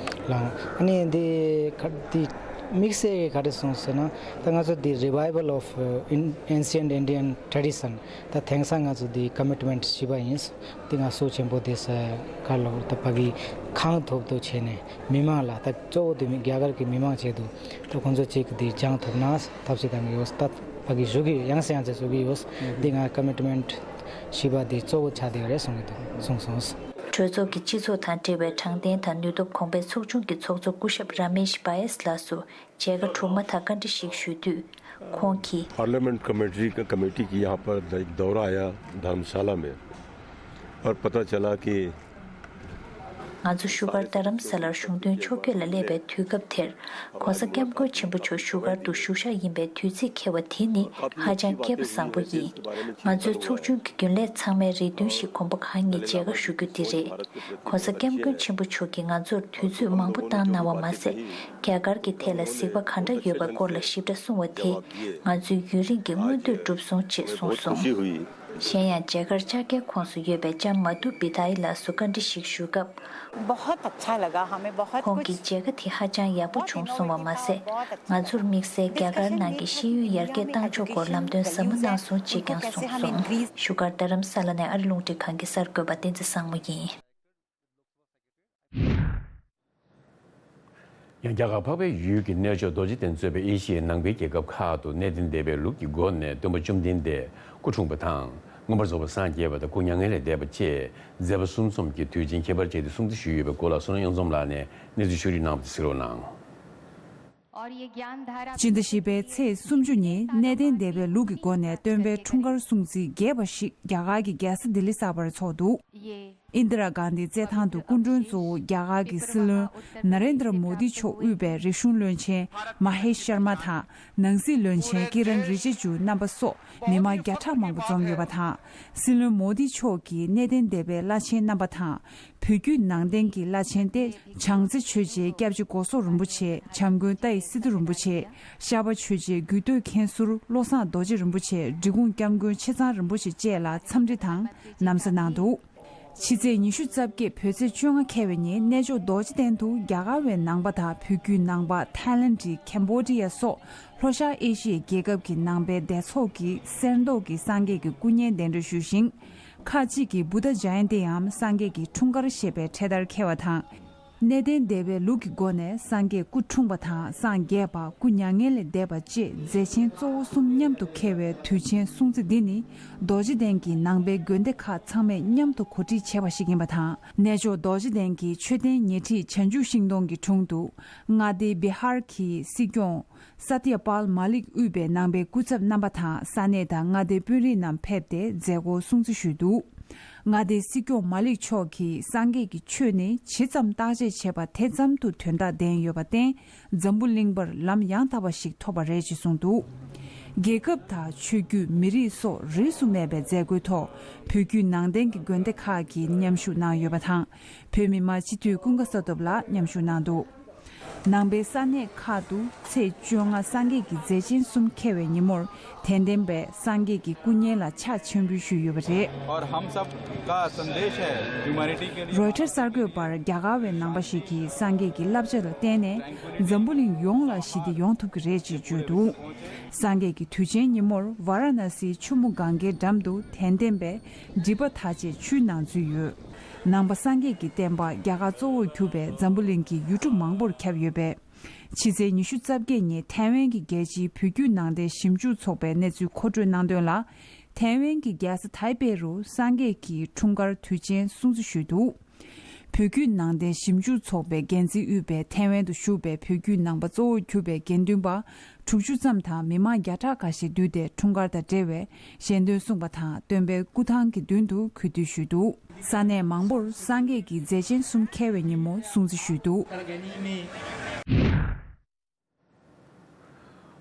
ལ་ཨ་ནི་འདི་ག་འདི་དམིགས་བསལ་ག་རེ་གསུངས་ཟེར་ན། ད་ང་ཚོ་འདི་Revival of Ancient Indian Tradition ད་དེང་སང་ང་ཚོ་འདི་ཀ་མི་ཊི་མེན་ཊི་བཞི་པ་ཡིན། འདི་ང་སྲོག་ཆེན་པོ་དེ་ས་ག་ལོ་ད་ཕ་གི་གང་ཐུབ་ཐུབ་བྱས་ནས་མི་མང་ལ་ད་གཙོ་བོ་དེ་མི་རྒྱ་གར་གྱི་མི་མང་ཆེད་དུ་ད་ཁོང་ཚོ་གཅིག་གི་འདི་སྦྱང་ཐུབ་ན་ཐབས་ཤེས་གཏང་གི་ཡོད། ད་ཕ་གི་བཞུགས་ཀྱི་ཡང་སེ་ཡང་སེ་བཞུགས་ཀྱི་ཡོད། འདི་ང་ཀ་མི་ཊི་མེན་ཊི་བཞི་པ་འདི་གཙོ་བོ་ཆགས་བསྡད་ཡོད་རེད་གསུང་གི་འདུག་གསུངས་སོང་། གྲོས་ཚོགས་ཀྱི་སྤྱི་ཚོགས་དང་འབྲེལ་བའི་དྲང་བདེན་དང་ནུས་སྟོབས་གོང་འཕེལ་ཚོགས་ཆུང་གི་ཚོགས་གཙོ་སྐུ་ཞབས་ར་མེཤ་བྷ་ཡེས་ལགས་སུ་མཇལ་ཁ་གྲུབ་མ་ཐག་བཀའ་འདྲི་ཞིག་ཞུས་དུས། ཁོང་གིས། parliament committee का कमेटी की यहाँ पर एक दौरा आया धर्मशाला में और पता चला कि ང་ཚོ་བཞུགས་སྒར་རྡ་རམ་ས་ལར་གཞུང་དོན་ཕྱོགས་བསྐྱོད་ལ་སླེབས་པའི་དུས་སྐབས་དེར། ༸གོང་ས་༸སྐྱབས་མགོན་ཆེན་པོ་མཆོག་བཞུགས་སྒར་དུ་བཞུགས་ཞག་ཡིན་པའི་དུས་ཚིགས་འཁེལ་བ་དེ་ནི་ཧ་ཅང་སྐལ་པ་བཟང་པོ་ཡིན། ང་ཚོའི་ཚོགས་ཆུང་གི་རྒྱུན་ལས་ཚང་མས་རེ་འདུན་ཞིག་མགོན་པོ་གང་ཉིད་མཇལ་ཁ་ཞུ་རྒྱུ་འདི་རེད། ༸གོང་ས་༸སྐྱབས་མགོན་ཆེན་པོ་མཆོག་གིས་ང་ཚོར་དུས་ཚོད་མང་པོ་བཏང་གནང་བ་མ་ཟད། རྒྱ་གར་གྱི་ཐད་ལ་གཟིགས་པ་ག་འདྲ་ཡོད་པའི་སྐོར་ལ་ཞིབ་ཕྲ་གསུང་བ་དེས་ང་ཚོའི་ཡུན་རིང་གི་མངོན་འདོད་གྲུབ་སོང་ཅེས་གསུངས་སོང་། གཞན་ཡང་མཇལ་ཁར་ལྕགས་རྒྱལ་ཁོངས་སུ་ཡོད་པའི་ལྕམ་མ་དྷུ་བི་དྷ་ཡི་ལགས་སུ་བཀའ་འདྲི་ཞིག་ཞུས་སྐབས། बहुत अच्छा लगा हमें, बहुत ཁོང་གིས་མཇལ་ཁ་དེ་ཧ་ཅང་ཡག་པོ་བྱུང་སོང་བ་མ་ཟད། ང་ཚོར་དམིགས་བསལ་རྒྱ་གར་ནང་གི་ཤེས་ཡོན་ཡར་རྒྱས་གཏང་ཕྱོགས་སྐོར་ལམ་སྟོན་ཟབ་མོ་གནང་སོང་ཅེས་ཀྱང་གསུངས་སོང་། བཞུགས་སྒར་རྡ་རམ་ས་ལ་ནས་ཨ་རི་རླུང་འཕྲིན་ཁང་གི་གསར་འགོད་པ་བསྟན་འཛིན་བཟང་མོ་ཡིན། ཡང་རྒྱ་གར་འཕགས་པའི་ཡུལ་གྱི་གནས་མཆོག་རྡོ་རྗེ་གདན་གཙོས་པའི་ཨེ་ཤི་ཡའི་ནང་པའི་རྒྱལ་ཁབ་ཁག་ཏུ་གནས་བརྟན་སྡེ་པའི་ལུགས་ཀྱི་སྒོ་ནས་སྟོན་པ་བཅོམ་ལྡན་འདས་སྐུ་འཁྲུངས་པ་དང་། མངོན་པར་རྫོགས་པར་སངས་རྒྱས་པ་དང་སྐུ་མྱ་ངན་ལས་འདས་པ་བཅས་མཛད་པ་གསུམ་འཛོམས་ཀྱི་དུས་ཆེན་ཁྱད་པར་ཅན་དེ་སྲུང་བརྩི་ཞུས་ཡོད་པའི་སྐོར་ལ་བསོད་ནམས་གཡུ་འཛོམས་ལགས་ནས་གནས་ཚུལ་ཕྱོགས་སྒྲིག་གནང་བ་དེ་གཟིགས་རོགས་གནང་། སྤྱི་ཟླ་བཞི་པའི་ཚེས་སུམ་ཅུ་ཉིན་གནས་བརྟན་སྡེ་པའི་ལུགས་ཀྱི་སྒོ་ནས་སྟོན་པའི་འཁྲུངས་སྐར་སྲུང་བརྩི་རྒྱས་པ་ཞིག་རྒྱ་གར་གྱི་རྒྱལ་ས་ལྡི་ལི་གསར་པར་འཚོགས་འདུག་ཨིན་དི་ར་གྷན་དྷི་རྩེད་ཐང་དུ་སྐུ་མགྲོན་གཙོ་བོ་རྒྱ་གར་གྱི་སྲིད་བློན་ན་རེན་དྲ་མོ་དི་མཆོག་དབུས་པའི་རིག་གཞུང་བློན་ཆེན་མ་ཧེ་ཤར་མ་དང་། ནང་སྲིད་བློན་ཆེན་ཀི་རན་རི་ཇི་ཇུ་རྣམ་པ་སོགས་མི་མང་བརྒྱ་ཕྲག་མང་པོ་འཛོམས་ཡོད་པ་དང་། སྲིད་བློན་མོ་དི་མཆོག་གིས་གནས་བརྟན་སྡེ་པའི་བླ་ཆེན་རྣམ་པ་དང་། བོད་བརྒྱུད་ནང་བསྟན་གྱི་བླ་ཆེན་ཏེ་བྱང་རྩེ་ཆོས་རྗེ་སྐྱབས་རྗེ་གོ་སོག་རིན་པོ་ཆེ། བྱམས་མགོན་ཏཱའི་སི་ཏུ་རིན་པོ་ཆེ། ཤར་པ་ཆོས་རྗེ་རྒུད་སྟོད་མཁན་ཟུར་བློ་བཟང་རྡོ་རྗེ་རིན་པོ་ཆེ། འབྲི་གུང་སྐྱབས་མགོན་ཆེ་ཚང་རིན་པོ་ཆེ་བཅས་ལ་འཚམས་འདྲི་དང་ན་བཟའ་གནང་འདུག་ཕྱི་ཚེས་ཉི་ཤུ་རྩ་བརྒྱད་བོད་ཚེས་བཅོ་ལྔ་འཁེལ་བའི་ཉིན་གནས་མཆོག་རྡོ་རྗེ་གདན་དུ་རྒྱ་གར་བའི་ནང་པ་དང་བོད་བརྒྱུད་ནང་པ་ཐའི་ལེན་ཌི་ཁེམ་བྷོ་ཌི་ཡ་སོགས་ལྷོ་ཤར་ཨེ་ཤི་ཡའི་རྒྱལ་ཁབ་ཀྱི་ནང་པའི་སྡེ་ཚོགས་ཀྱིས་གསེར་མདོག་གི་སངས་རྒྱས་ཀྱི་སྐུ་བརྙན་གདན་འདྲེན་ཞུས་ཤིང་། ཁག་ཅིག་གིས་བུདྡྷ་ཇ་ཡན་ཏི་འམ་སངས་རྒྱས་ཀྱི་འཁྲུངས་སྐར་ཞེས་པའི་འཕྲེད་དར་འཁྱེར་བ་དང་། གནས་བརྟན་སྡེ་པའི་ལུགས་ཀྱི་སྒོ་ནས་སངས་རྒྱས་སྐུ་འཁྲུངས་པ་དང་སངས་རྒྱས་པ་སྐུ་མྱ་ངན་ལས་འདས་པ་བཅས་མཛད་ཆེན་གཙོ་བོ་གསུམ་མཉམ་དུ་འཁེལ་བའི་དུས་ཆེན་སྲུང་བརྩི་འདི་ནི་རྡོ་རྗེ་གདན་གྱི་ནང་པའི་དགོན་སྡེ་ཁག་ཚང་མས་མཉམ་དུ་གོ་སྒྲིག་བྱས་པ་ཞིག་ཡིན་པ་དང་། གནས་མཆོག་རྡོ་རྗེ་གདན་གྱི་མཆོད་རྟེན་ཉེ་འཁྲིས་བྱང་ཆུབ་ཤིང་སྡོང་གི་དྲུང་དུ་མངའ་སྡེ་བི་ཧར་གྱི་སྲིད་སྐྱོང་། ས་ཏྱ་པཱལ་མ་ལིག་དབུས་པའི་ནང་པའི་སྐུ་ཚབ་རྣམ་པ་དང་ས་གནས་དང་མངའ་སྡེའི་དཔོན་རིགས་རྣམས་ཕེབས་ཏེ་མཛད་སྒོ་སྲུང་བརྩི་ཞུས་འདུག་མངའ་སྡེའི་སྲིད་སྐྱོང་མ་ལིག་མཆོག་གིས་སངས་རྒྱས་ཀྱི་ཆོས་ནི་ཇི་ཙམ་བརྟག་དཔྱད་བྱས་པ་དེ་ཙམ་དུ་དོན་དག་ལྡན་ཡོད་པར་བརྟེན་འཛམ་བུ་གླིང་པར་ལམ་ཡང་དག་པ་ཞིག་ཐོབ་པ་རེད་ཅེས་གསུངས་འདུག་རྒྱལ་ཁབ་དང་ཆོས་བརྒྱུད། མི་རིགས་སོགས་རིས་སུ་མེད་པའི་མཛད་སྒོའི་ཐོག་བོད་བརྒྱུད་ནང་བསྟན་གྱི་དགོན་སྡེ་ཁག་གིས་མཉམ་ཞུགས་གནང་ཡོད་པ་དང་། བོད་མི་མང་སྤྱི་འཐུས་ཀུན་དགའ་བསོད་སྟོབས་ལགས་མཉམ་ཞུགས་གནང་འདུག་ནང་པའི་ས་གནས་ཁག་ཏུ་ཚེས་བཅོ་ལྔ་སངས་རྒྱས་ཀྱི་མཛད་ཆེན་གསུམ་འཁེལ་བའི་ཉིན་མོར་དད་ལྡན་པས་སངས་རྒྱས་ཀྱི་སྐུ་བརྙན་ལ་ཕྱག་མཆོད་འབུལ་ཞུས་ཡོད་པ་རེད། और हम सब का संदेश है ह्यूमैनिटी के लिए। རོའི་ཊར་གསར་འགོད་པར་རྒྱ་གར་བའི་ནང་པ་ཞིག་གིས་སངས་རྒྱས་ཀྱི་བསླབ་བྱ་ལ་བརྟེན་ནས་འཛམ་བུ་གླིང་ཡོངས་ལ་ཞི་བདེ་ཡོང་ཐུབ་ཀྱི་རེད་ཅེས་བརྗོད་འདུག་སངས་རྒྱས་ཀྱི་དུས་ཆེན་ཉིན་མོར་ཝཱ་ར་ཎ་སིའི་ཆུ་མོ་གངྒཱའི་འགྲམ་དུ་དད་ལྡན་པས་སྒྲིབ་པ་དག་ཆེད་ཆུའི་ནང་འཛུལ་ཡོད། ནང་པ་སངས་རྒྱས་ཀྱི་བསྟན་པ་རྒྱ་གར་གཙོ་བོར་གྱུར་པའི་འཛམ་བུ་གླིང་གི་ཡུལ་གྲུ་མང་པོར་ཁྱབ་ཡོད་པས། ཕྱི་ཚེས་ཉི་ཤུ་རྩ་བརྒྱད་ཉིན་ཐའེ་ཝན་གྱི་རྒྱལ་སྤྱིའི་བོད་བརྒྱུད་ནང་བསྟན་ཞིབ་འཇུག་ཚོགས་པས་གནས་ཚུལ་མཁོ་སྤྲོད་གནང་དོན་ལ། ཐའེ་ཝན་གྱི་རྒྱལ་ས་ཐའེ་པེ་རུ་སངས་རྒྱས་ཀྱི་འཁྲུངས་སྐར་དུས་ཆེན་སྲུང་བརྩི་ཞུས་འདུག་བོད་བརྒྱུད་ནང་བསྟན་ཞིབ་འཇུག་ཚོགས་པའི་འགན་འཛིན་དབུས་པའི་ཐའེ་ཝན་དུ་བཞུགས་པའི་བོད་བརྒྱུད་ནང་པ་གཙོ་བོར་གྱུར་པའི་དགེ་འདུན་པ་དྲུག་ཅུ་ཙམ་དང་མི་མང་བརྒྱ་ཕྲག་ཁ་ཤས་འདུས་ཏེ་འཁྲུངས་སྐར་དང་འབྲེལ་བའི་ཞལ་འདོན་གསུངས་པ་དང་། སྟོན་པའི་སྐུ་ཐང་གི་མདུན་དུ་གུས་འདུད་ཞུས་འདུག་ས་གནས་མང་པོར་སངས་རྒྱས་ཀྱི་མཛད་ཆེན་གསུམ་འཁེལ་བའི་ཉིན་མོ་སྲུང་བརྩི་ཞུས་འདུག་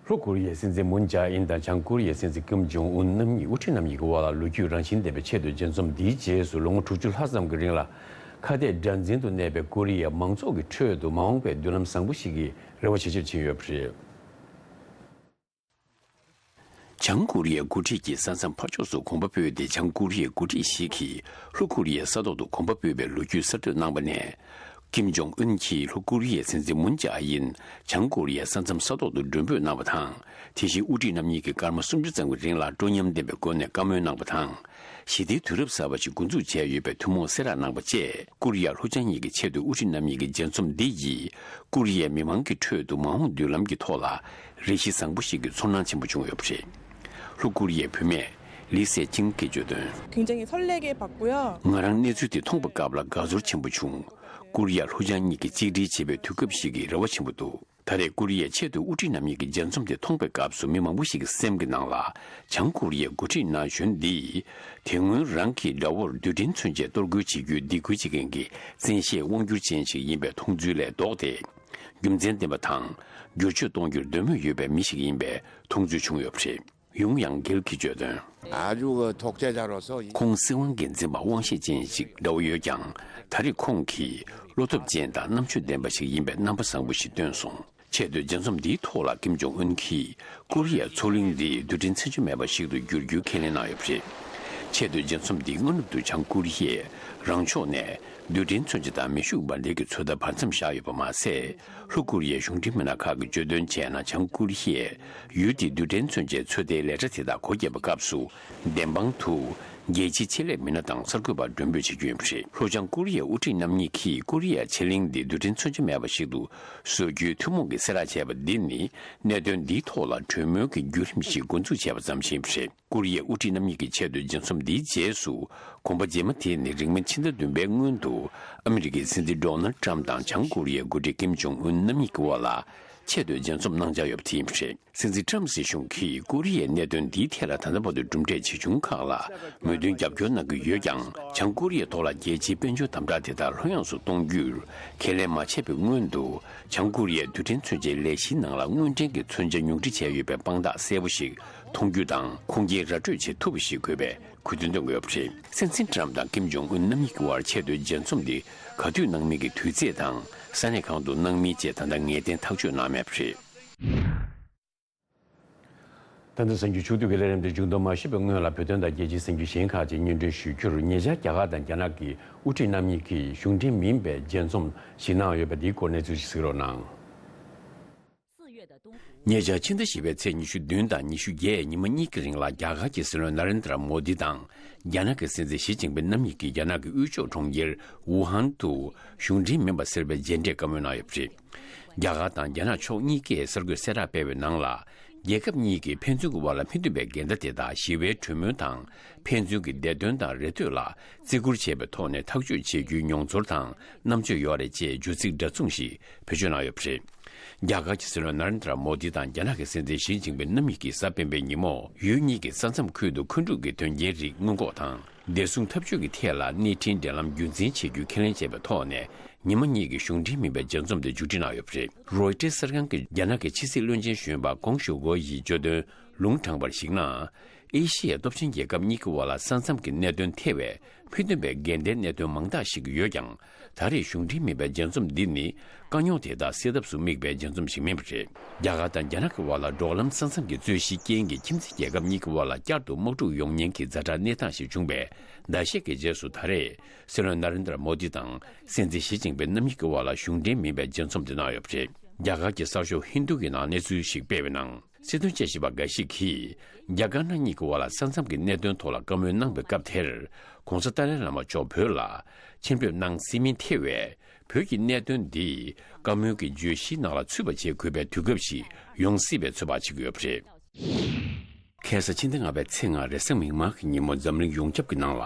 ལྷོ་ཀོ་རི་ཡའི་སྲིད་འཛིན་མུན་ཇཱ་ཨིན་དང་བྱང་ཀོ་རི་ཡའི་སྲིད་འཛིན་ཀིམ་ཇོང་ཨུན་རྣམ་གཉིས་དབུ་ཁྲིད་རྣམ་གཉིས་ཀྱི་དབར་ལ་ལོ་རྒྱུས་རང་བཞིན་ལྡན་པའི་ཆེད་དུ་མཇལ་འཛོམས་འདིའི་རྗེས་སུ་ལོ་ངོ་དྲུག་ཅུ་ལྷག་ཙམ་གྱི་རིང་ལ་ཁ་གཏད་དགྲར་འཛིན་དུ་གནས་པའི་ཀོ་རི་ཡའི་མང་ཚོགས་ཀྱི་ཁྲོད་དུ་མ་འོངས་པའི་མདུན་ལམ་བཟང་པོ་ཞིག་གི་རེ་བ་ཇེ་ཆེར་ཕྱིན་ཡོད་པ་རེད། བྱང་ཀོ་རི་ཡའི་འགོ་ཁྲིད་ཀྱིས་ས་མཚམས་ཕར་ཕྱོགས་སུ་གོམ་པ་སྤོས་ཏེ། བྱང་ཀོ་རི་ཡའི་འགོ་ཁྲིད་ཞིག་གིས་ལྷོ་ཀོ་རི་ཡའི་ས་ཐོག་ཏུ་གོམ་པ་སྤོས་པའི་ལོ་རྒྱུས་གསར་གཏོད་གནང་པ་ནས། ཀིམ་ཇོང་ཨུན་གྱིས་ལྷོ་ཀོ་རི་ཡའི་སྲིད་འཛིན་མུན་ཇཱ་ཨིན་བྱང་ཀོ་རི་ཡའི་ས་མཚམས་ས་ཐོག་ཏུ་མགྲོན་འབོད་གནང་བ་དང་། དེ་བཞིན་དབུ་ཁྲིད་རྣམ་གཉིས་ཀྱིས་སྐར་མ་སུམ་ཅུ་ཙམ་གྱི་རིང་ལ་སྤྲོ་ཉམས་ལྡན་པའི་སྒོ་ནས་བཀའ་མོལ་གནང་བ་དང་། ཞི་བདེའི་དུས་རབས་གསར་པ་ཞིག་འགོ་འཛུགས་བྱས་ཡོད་པའི་ཐུན་མོང་གསལ་བསྒྲགས་གནང་པ་བཅས། ཀོ་རི་ཡ་ལྷོ་བྱང་གཉིས་ཀྱི་ཆེད་དུ་དབུ་ཁྲིད་རྣམ་གཉིས་ཀྱི་མཇལ་འཛོམས་འདི་ཡིས་ཀོ་རི་ཡའི་མི་མང་གི་ཁྲོད་དུ་མ་འོངས་མདུན་ལམ་གྱི་ཐོག་ལ་རེ་གཞི་བཟང་པོ་ཞིག་གི་ཚོར་སྣང་ཆེན་པོ་བྱུང་ཡོད་པ་རེད། ལྷོ་ཀོ་རི་ཡའི་བུད་མེད་ལི་སེ་ཅིང་གིས་བརྗོད་དོན། 굉장히 설레게 봤고요. ང་རང་གནས་ཚུལ་དེ་མཐོང་བའི་སྐབས་ལ་དགའ་ཚོར་ཆེན་པོ་བྱུང་། ཀོ་རི་ཡ་ལྷོ་བྱང་གཉིས་ཀྱིས་གཅིག་སྒྲིལ་བྱེད་པའི་དུས་སྐབས་ཤིག་གི་རེ་བ་ཆེན་པོ་འདུག་ད་རེས་ཀོ་རི་ཡའི་ཆེད་དུ་དབུ་ཁྲིད་རྣམ་གཉིས་ཀྱི་མཇལ་འཛོམས་དེ་མཐོང་པའི་སྐབས་སུ། མི་མང་པོ་ཞིག་གི་སེམས་ཀྱི་ནང་ལ་བྱང་ཀོ་རི་ཡའི་འགོ་ཁྲིད་ན་གཞོན་འདིས་དེ་སྔོན་རང་གི་དགྲ་བོར་རྡུལ་ཕྲན་མཚོན་ཆས་གཏོར་རྒོལ་བྱེད་རྒྱུའི་སྡིགས་སྐུལ་བྱེད་མཁན་གྱི་བཙན་ཤེད་དབང་སྒྱུར་ཅན་ཞིག་ཡིན་པའི་མཐོང་ཚུལ་ལས་ལྡོག་སྟེ། རྒྱུ་མཚན་ལྡན་པ་དང་། བསྒྱུར་བཅོས་གཏོང་རྒྱུར་འདོད་མོས་ཡོད་པའི་མི་ཞིག་ཡིན་པའི་མཐོང་ཚུལ་བྱུང་ཡོད་པ་རེད། ཡུང་ཡང་གིལ་གྱིས་བརྗོད་དོན། 아주 그 독재자로서 ཁོང་སྲིད་དབང་སྒེར་འཛིན་པ་དབང་ཤེད་ཅན་ཞིག་འདྲ་བོ་ཡོད་ཀྱང་། ད་རེས་ཁོང་གིས་བློ་སྟོབས་ཅན་དང་རྣམ་དཔྱོད་ལྡན་པ་ཞིག་ཡིན་པའི་རྣམ་པ་བཟང་པོ་ཞིག་བཏོན་སོང་། ཆེད་དུ་མཇལ་འཛོམས་འདིའི་ཐོག་ལ་ཀིམ་ཇོང་ཨུན་གྱིས་ཀོ་རི་ཡའི་མཚོ་གླིང་འདི་རྡུལ་ཕྲན་མཚོན་ཆ་མེད་པ་ཞིག་ཏུ་བསྒྱུར་རྒྱུའི་ཁས་ལེན་གནང་ཡོད་པ་རེད། ཆེད་དུ་མཇལ་འཛོམས་འདིའི་སྔ་ནུབ་ཏུ་བྱང་ཀོ་རི་ཡས་རང་ཕྱོགས་ནས་རྡུལ་ཕྲན་མཚོན་ཆ་དང་མེ་ཤུགས་འབར་མདེལ་གྱི་ཚོད་ལྟ་བར་མཚམས་བཞག་ཡོད་པ་མ་ཟད། ལྷོ་ཀོ་རི་ཡའི་གཞུང་འབྲེལ་མི་སྣ་ཁག་གིས་བརྗོད་དོན་བྱས་ན། བྱང་ཀོ་རི་ཡས་ཡུལ་དེའི་རྡུལ་ཕྲན་མཚོན་ཆའི་ཚོད་ལྟའི་ལས་གྲྭ་དེ་དག་སྒོ་བརྒྱབ་པའི་སྐབས་སུ། བདེན་དཔང་དུ་རྒྱལ་སྤྱིའི་ཆེད་ལས་མི་སྣ་དང་གསར་འགོད་པ་མགྲོན་འབོད་བྱེད་རྒྱུ་ཡིན་པ་རེད། ལྷོ་བྱང་ཀོ་རི་ཡའི་དབུ་ཁྲིད་རྣམ་གཉིས་ཀྱིས་ཀོ་རི་ཡ་ཕྱེད་གླིང་འདི་རྡུལ་ཕྲན་མཚོན་ཆ་མེད་པ་ཞིག་ཏུ་བཟོ་རྒྱུའི་ཐུན་མོང་གི་གསལ་བསྒྲགས་བྱས་པ་འདི་ནི། གནད་དོན་འདིའི་ཐོག་ལ་གྲོས་མོལ་གྱི་བརྒྱུད་རིམ་ཞིག་འགོ་འཛུགས་བྱས་པ་ཙམ་ཞིག་ཡིན་པ་རེད། ཀོ་རི་ཡའི་དབུ་ཁྲིད་རྣམ་གཉིས་ཀྱི་ཆེད་དུ་མཇལ་འཛོམས་འདིའི་རྗེས་སུ། གོམ་པ་རྗེས་མ་དེ་ནི། རིང་མིན་ཕྱི་ཟླ་བདུན་པའི་སྔོན་དུ་ཨ་མི་རི་ཀའི་སྲིད་འཛིན་ཌོ་ནལ་ཊམ་དང་བྱང་ཀོ་རི་ཡའི་འགོ་ཁྲིད་ཀིམ་ཇོང་ཨུན་རྣམ་གཉིས་ཀྱི་དབར་ལ་ཆེད་དུ་མཇལ་འཛོམས་གནང་འཆར་ཡོད་པ་དེ་ཡིན་པ་རེད། སྲིད་འཛིན་ཊམ་སྲིད་གཞུང་གིས་ཀོ་རི་ཡའི་གནད་དོན་འདིའི་ཐད་ལ་ད་ལྟ་བར་དུ་གྲུབ་འབྲས་ཇི་བྱུང་ཁག་ལ་མོས་མཐུན་རྒྱབ་སྐྱོར་གནང་གི་ཡོད་ཀྱང་། བྱང་ཀོ་རི་ཡའི་ཐོག་ལ་རྒྱལ་སྤྱིའི་དཔལ་འབྱོར་དམ་དྲག་དེ་དག་ལྷོད་ཡངས་སུ་གཏོང་རྒྱུར་ཁས་ལེན་མ་བྱས་པའི་སྔོན་དུ། བྱང་ཀོ་རི་ཡས་རྡུལ་ཕྲན་མཚོན་ཆའི་ལས་གཞིའི་ནང་ལ་དངོས་འབྲེལ་གྱི་མཚོན་ཆ་ཉུང་འཕྲི་བྱས་ཡོད་པའི་དཔང་རྟགས་གསལ་པོ་ཞིག་མཐོང་རྒྱུ་དང་། ཁུངས་སྐྱེལ་ར་སྤྲོད་བྱེད་ཐུབ་པ་ཞིག་དགོས་པའི་གུས་འདུན་བཏོན་གྱི་ཡོད་པ་རེད། སྲིད་འཛིན་ཊམ་དང་ཀིམ་ཇོང་ཨུན་རྣམ་གཉིས་ཀྱི་དབར་ཆེད་དུ་མཇལ་འཛོམས་འདི་ག་དུས་གནང་མིན་གྱི་དུས་ཚེས་དང་། ས་གནས་གང་དུ་གནང་མིན་བཅས་ད་ལྟ་ངེས་གཏན་ཐག་གཅོད་གནང་མེད་པ་རེད། ད་ལྟ་གསར་འགྱུར་ཕྱོགས་བསྡུས་ཀྱི་ལས་རིམ་དེ་མཇུག་བསྡོམས་མ་ཞུས་པའི་སྔོན་ལ། བོད་དོན་དང་རྒྱལ་སྤྱིའི་གསར་འགྱུར་གཞན་ཁག་ཅིག་སྙན་སྒྲོན་ཞུ་རྒྱུར། ཉེ་ཆར་རྒྱ་གར་དང་རྒྱ་ནག་གི་དབུ་ཁྲིད་རྣམ་གཉིས་ཀྱིས་གཞུང་འབྲེལ་མིན་པའི་མཇལ་འཛོམས་ཤིག་གནང་ཡོད་པ། འདིའི་སྐོར་གནས་ཚུལ་ཞིག་གཟིགས་རོགས་གནང་། ཉེ་ཆར་ཕྱི་ཟླ་བཞི་པའི་ཚེས་ཉི་ཤུ་བདུན་དང་ཉི་ཤུ་བརྒྱད་ཉི་མ་གཉིས་ཀྱི་རིང་ལ། རྒྱ་གར་གྱི་སྲིད་བློན་ན་རེན་དྲ་མོ་དི་དང་རྒྱ་ནག་གི་སྲིད་འཛིན་ཞི་ཅིན་ཕིང་རྣམ་གཉིས་ཀྱིས་རྒྱ་ནག་གི་དབུས་ཕྱོགས་གྲོང་ཁྱེར་ཝུ་ཧན་དུ་གཞུང་འབྲེལ་མིན་པ་སེལ་བའི་མཇལ་འཕྲད་བཀའ་མོལ་གནང་ཡོད་པ་རེད། རྒྱ་གར་དང་རྒྱ་ནག་ཕྱོགས་གཉིས་ཀས་གསར་འགོད་གསལ་བསྒྲགས་སྤེལ་བའི་ནང་ལ། རྒྱལ་ཁབ་གཉིས་ཀྱི་ཕན་ཚུན་གྱི་དབར་ལ་མི་མཐུན་པའི་འགལ་ཟླ་དེ་དག་ཞི་བའི་གྲོས་མོལ་དང་། ཕན་ཚུན་གྱི་བདེ་དོན་དང་རེ་ལྟོས་ལ་བརྩི་བཀུར་བྱས་པའི་ཐོག་ནས་ཐག་གཅོད་བྱེད་རྒྱུའི་མྱོང་ཚོར་དང་རྣམ་དཔྱོད་ཡོད་རེད་ཅེས་བརྗོད་ཚིག་འདྲ་མཚུངས་ཤིག་བེད་སྤྱོད་གནང་ཡོད་པ་རེད། རྒྱ་གར་གྱི་སྲིད་བློན་ན་རེན་དྲ་མོ་དི་དང་རྒྱ་ནག་གི་སྲིད་འཛིན་ཞི་ཅིན་ཕིང་རྣམ་གཉིས་ཀྱིས་གཟའ་སྤེན་པའི་ཉིན་མོ། ཡུལ་གཉིས་ཀྱི་ས་མཚམས་ཁུལ་དུ་མཁོ་སྒྲུབ་ཀྱི་དོན་རྐྱེན་རིགས་སྔོན་འགོག་དང་། བདེ་སྲུང་འཐབ་ཇུས་ཀྱི་ཐད་ལ་གནས་འཕྲིན་འབྲེལ་ལམ་རྒྱུན་འཛིན་བྱེད་རྒྱུའི་ཁས་ལེན་བྱས་པའི་ཐོག་ནས། ཉི་མ་གཉིས་ཀྱི་གཞུང་འབྲེལ་མིན་པའི་མཇལ་འཛོམས་དེ་མཇུག་སྒྲིལ་གནང་ཡོད་པ་རེད། རོའི་ཊར་གསར་ཁང་གིས་རྒྱ་ནག་གི་ཕྱི་སྲིད་བློན་ཆེན་གཞོན་པ་ཀོང་ཞུ་གོ་ཡིས་བརྗོད་དོན། ལུང་དྲངས་པར་གཞིགས་ན། ཨེ་ཤི་ཡའི་སྟོབས་ཆེན་རྒྱལ་ཁབ་གཉིས་ཀྱི་དབར་ལ་ས་མཚམས་ཀྱི་གནད་དོན་ཐེ་བའི་མི་མཐུན་པའི་འགལ་ཟླའི་གནད་དོན་མང་དག་ཞིག་ཡོད་ཀྱང་། ད་རེས་གཞུང་འབྲེལ་མིན་པའི་མཇལ་འཛོམས་འདི་ནི་དཀའ་རྙོག་དེ་དག་སེལ་ཐབས་སུ་དམིགས་པའི་མཇལ་འཛོམས་ཤིག་མིན་པ་རེད། རྒྱ་གར་དང་རྒྱ་ནག་གི་དབར་ལ་འབྲོག་ལམ་ས་མཚམས་ཀྱི་རྩོད་གཞིའི་རྐྱེན་གྱིས་ཁྱིམ་མཚེས་རྒྱལ་ཁབ་གཉིས་ཀྱི་དབར་ལ་བསྐྱར་དུ་དམག་འཁྲུག་ཡོང་ཉེན་གྱི་ཛ་དྲག་གནས་སྟངས་ཤིག་བྱུང་བའི་ཟླ་ཤས་ཀྱི་རྗེས་སུ། ད་རེས་སྲིད་བློན་ན་རེན་དྲ་མོ་དི་དང་སྲིད་འཛིན་ཞི་ཅིན་ཕིན་རྣམ་གཉིས་ཀྱི་དབར་ལ་གཞུང་འབྲེལ་མིན་པའི་མཇལ་འཛོམས་དེ་གནང་ཡོད་པ་རེད། རྒྱ་གར་གྱི་གསར་ཤོག་ཧིན་དུ་གི་ནང་གནས་ཚུལ་ཞིག་སྤེལ་བའི་ནང་། སྲིད་དོན་དཔྱད་ཞིབ་པ་འགའ་ཞིག་གིས། རྒྱ་དཀར་ནག་གཉིས་ཀྱི་དབར་ལ་ས་མཚམས་ཀྱི་གནད་དོན་ཐོག་ལ་བཀའ་མོལ་གནང་བའི་སྐབས་དེར། ྋགོང་ས་ཏཱ་ལའི་བླ་མ་མཆོག་བོད་ལ་ཕྱིར་འབུད་གནང་སྲིད་མིན་ཐེ་བའི་བོད་ཀྱི་གནད་དོན་འདི་བཀའ་མོལ་གྱི་བརྗོད་གཞིའི་ནང་ལ་ཚུད་པ་བྱེད་དགོས་པའི་དུས་སྐབས་ཤིག་ཡོང་སྲིད་པའི་ཚོད་དཔག་བྱེད་ཀྱི་ཡོད་པ་རེད། ཁ་སང་ཕྱི་ཟླ་ལྔ་པའི་ཚེས་ལྔ་རེས་གཟའ་མིག་དམར་གྱི་ཉིན་མོ་འཛམ་གླིང་ཡོངས་ཁྱབ་ཀྱི་ནང་ལ་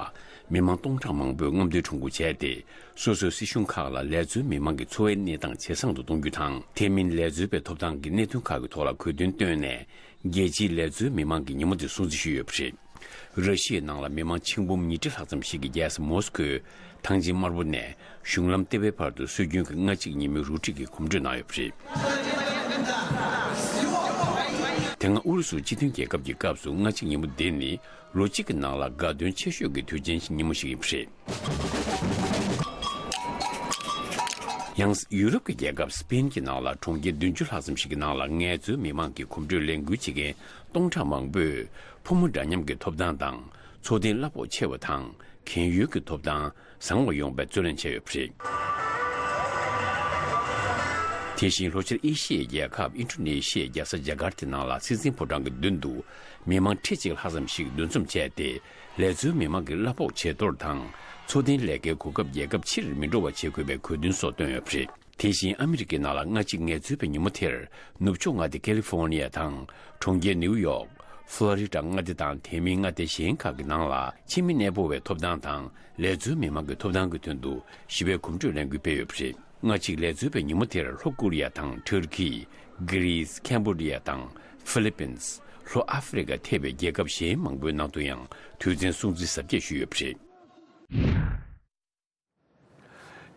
མི་མང་སྟོང་ཕྲག་མང་པོས་རྔམ་སྟོན་ཁྲོམ་སྐོར་བྱས་ཏེ། སོ་སོའི་སྲིད་གཞུང་ཁག་ལ་ལས་བཟོའི་མི་མང་གི་འཚོ་བའི་གནས་སྟངས་ཇེ་བཟང་དུ་གཏོང་རྒྱུ་དང་། དེ་མིན་ལས་བཟོ་བའི་ཐོབ་ཐང་གི་གནད་དོན་ཁག་གི་ཐོག་ལ་གོ་དོན་བཏོན་ནས། རྒྱལ་སྤྱིའི་ལས་བཟོའི་མི་མང་གི་ཉིན་མོ་དེ་སྲུང་བརྩི་ཞུས་ཡོད་པ་རེད། ར་ཤི་ཡའི་ནང་ལ་མི་མང་ཆིག་འབུམ་ཉིས་ཁྲི་ལྷག་ཙམ་ཞིག་གིས་རྒྱལ་ས་མོ་སི་ཁོའི་ཐང་ཆེན་དམར་པོ་ནས་གཞུང་ལམ་ལྟེ་བའི་བར་དུ་སྲོལ་རྒྱུན་གྱི་ལྔ་གཅིག་ཉིན་མོའི་རུ་སྒྲིག་གི་གོམ་བགྲོད་གནང་ཡོད་པ་རེད། དེ་སྔ་ཨུ་རུ་སུ་སྤྱི་མཐུན་རྒྱལ་ཁབ་ཀྱི་སྐབས་སུ་ལྔ་གཅིག་ཉིན་མོ་འདི་ནི་ལོ་གཅིག་གི་ནང་ལ་དགའ་སྟོན་ཆེ་ཤོས་ཀྱི་དུས་ཆེན་ཉིན་མོ་ཞིག་ཡིན་པ་རེད། ཡང་ཡུ་རོབ་ཀྱི་རྒྱལ་ཁབ་སི་པེན་གྱི་ནང་ལ་གྲོང་ཁྱེར་བདུན་ཅུ་ལྷག་ཙམ་ཞིག་གི་ནང་ལ་ངལ་རྩོལ་མི་མང་གི་གོམ་བགྲོད་ལས་འགུལ་བྱེད་མཁན་སྟོང་ཕྲག་མང་པོས་ཕོ་མོ་འདྲ་མཉམ་གྱི་ཐོབ་ཐང་དང་། འཚོ་རྟེན་གླ་ཕོགས་ཆེ་བ་དང་། གན་ཡོལ་གྱི་ཐོབ་ཐང་བཟང་བ་ཡོང་བའི་རྩོད་ལེན་བྱས་ཡོད་པ་རེད། དེ་བཞིན་ལྷོ་ཤར་ཨེ་ཤི་ཡའི་རྒྱལ་ཁབ་ཨིན་ཌོ་ནེ་ཤི་ཡའི་རྒྱལ་ས་ཇ་ཀར་ཏའི་ནང་ལ་སྲིད་འཛིན་ཕོ་བྲང་གི་མདུན་དུ་མི་མང་ཁྲི་གཅིག་ལྷག་ཙམ་ཞིག་འདུ་འཛོམས་བྱས་ཏེ། ལས་བཟོའི་མི་མང་གི་གླ་ཕོགས་ཇེ་མཐོར་དང་། འཚོ་རྟེན་ལས་ཀའི་གོ་སྐབས་རྒྱལ་ཁབ་ཕྱིར་མི་འགྲོ་བ་བྱེད་དགོས་པའི་གོ་དོན་སོགས་བཏོན་ཡོད་པ་རེད། དེ་བཞིན་ཨ་མི་རི་ཀའི་ནང་ལ་ལྔ་གཅིག་ངལ་རྩོལ་པའི་ཉིན་མོ་དེར། ནུབ་ཕྱོགས་མངའ་སྡེ་ཀེ་ལི་ཧྥོ་ནི་ཡ་དང་། གྲོང་ཁྱེར་ནིའུ་ཡོག །ཕློ་རི་ཌ་མངའ་སྡེ་དང་། དེ་མིན་མངའ་སྡེ་གཞན་ཁག་གི་ནང་ལ། ཕྱི་མི་གནས་སྤོ་བའི་ཐོབ་ཐང་དང་། ལས་བཟོའི་མི་མང་གི་ཐོབ་ཐང་གི་དོན་དུ་ཞི་བའི་གོམ་བགྲོད་ལས་འགུལ་སྤེལ་ཡོད་པ་རེད། ལྔ་གཅིག་ལས་བཟོ་བའི་ཉིན་མོ་དེར་ལྷོ་ཀོ་རི་ཡ་དང་། ཊར་ཀི། གྷི་རིས། ཁེམ་བྷོ་ཌི་ཡ་དང་། ཧྥི་ལི་པིན། ལྷོ་ཨ་ཧྥེ་རི་ཁ་ཐེ་བའི་རྒྱལ་ཁབ་གཞན་མང་པོའི་ནང་དུ་ཡང་དུས་མཚན་སྲུང་བརྩི་གཟབ་རྒྱས་ཞུས་ཡོད་པ་རེད།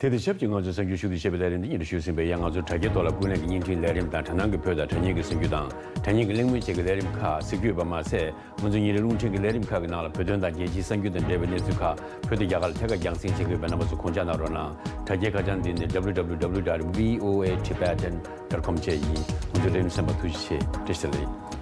དེ་དང་ཆབས་ཅིག་ང་ཚོའི་གསར་འགྱུར་ཤུགས་ཆེ་བའི་ལས་རིམ་འདི་སྙན་སྒྲོན་ཞུས་ཟིན་པས། ཡང་ང་ཚོའི་དྲ་རྒྱའི་ཐོག་ལ་ཀུན་གླེང་གི་བརྙན་འཕྲིན་ལས་རིམ་དང་། དྲ་སྣང་གི་བོད་དང་དྲ་བརྙན་གྱི་གསར་འགྱུར་དང་། དྲ་བརྙན་གྱི་གླེང་མོལ་བཅས་ཀྱི་ལས་རིམ་ཁག་གཟིགས་རྒྱུ་ཡོད་པ་མ་ཟད། ང་ཚོའི་ཉིན་རེའི་རླུང་འཕྲིན་གྱི་ལས་རིམ་ཁག་གི་ནང་ལ་བོད་དོན་དང་རྒྱལ་སྤྱིའི་གསར་འགྱུར་དང་འབྲེལ་བའི་གནས་ཚུལ་ཁག་བོད་དང་རྒྱ་གར་ཐད་ཀར་རྒྱང་སྲིང་བྱེད་ཀྱི་ཡོད་པས། རྣམ་པ་ཚོ་ཁོང་ཆ་གནང་རོགས་གནང་། དྲ་རྒྱའི་ཁ་བྱང་འདི་ནི་W W W dot V O A Tibetan dot com བཅས་ཡིན། ང་ཚོའི་ལས་རིམ་གསན་པར་ཐུགས་རྗེ་ཆེ། བཀྲ་ཤིས་བདེ་ལེགས།